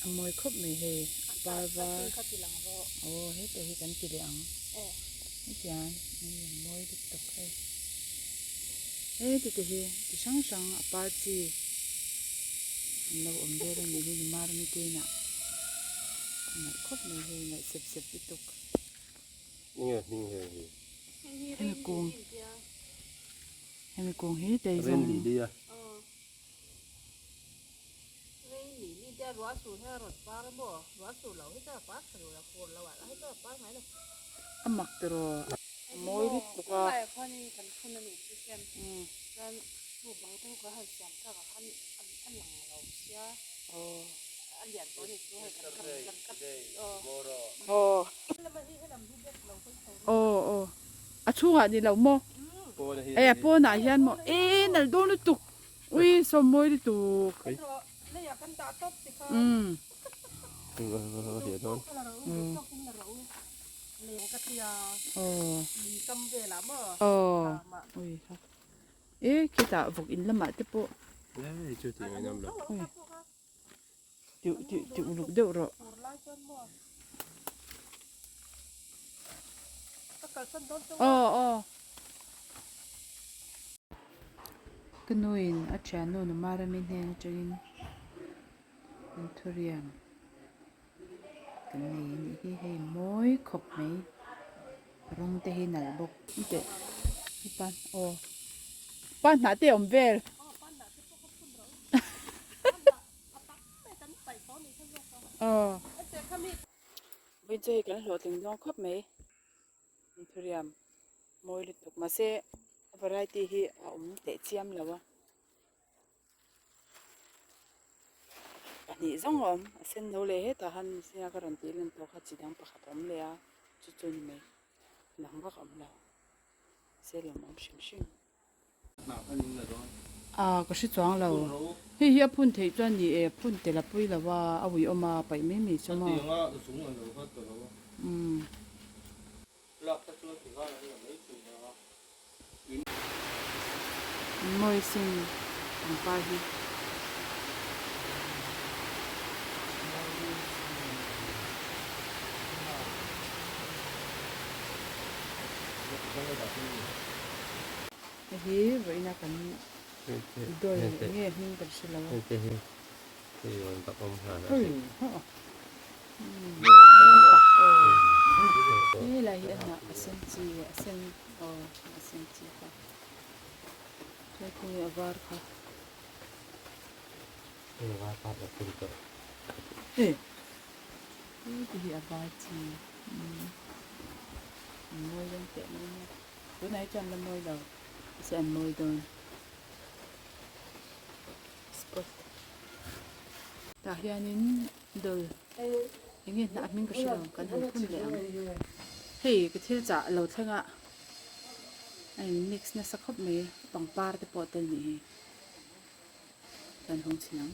A mawi khawp mai hei a par var aw heta hi kan ti leh ang hetiang hei a mawi lutuk hei heti te hi chi hrang hrang a par chi an lo awm vel a nih hi ni marami te inah a nalh khawp mai hei nalh sep sep lutuk. Enge hming hei hi? Hemi kung hemi kung hi teizawng. Rain lily a. A mak tiraw a mawi lutuk a. Aw aw a chhungah ni lo maw e a pawnah hian maw e nalh dawn lutuk. Ui sawm mawi lutuk. Umm. Aw. Ui ha. E khitah vawk in lamah te pawh. Ui. Tiu tiu tiu uluk deuh rawh. Aw aw. Ka nuin a thiannu Numarami hnen atangin Anthurium kan nei a nih hi hei mawi khawp mai rawng te hi nalh bawk teh pan aw pan hnah te a awm vel. Aw vawiin chu hei kan hlawhtling dawn khawp mai Anthurium mawi lutuk mahse a variety hi a awm teh chiam lo a pahnih zawng a awm a sen no leh hetah han zinga ka rawn tih lan tawh kha chi dang pakhat a awm leh a chu chu a ni mai dang vak a awm lo mahse lawmawm hrim hrim. A ka hre chuang lo. Hei hi a phun theih chuan ni e, phun tel a pui lo a, a ui awm a, paih mai mai chu maw. Umm. Mawi sin pangpar hi. Hei hi vawiina kan dawi nge hming kan hre lo a. Hei lai hi a hnah a sen chi a sen aw a sen chi kha chuan khawnge a var kha. Hei hi a var chi an mawi dawn teh mai nia. Tunah hi chuan la mawi lo mahse an mawi dawn spot tah hianin dawl eng nge hnah hming ka hre lo kan han phun leh ang hei ka thil chah lo thleng a a in mix nasa khawp mai pangpar te pawh tel nih hi kan hawng chhin ang.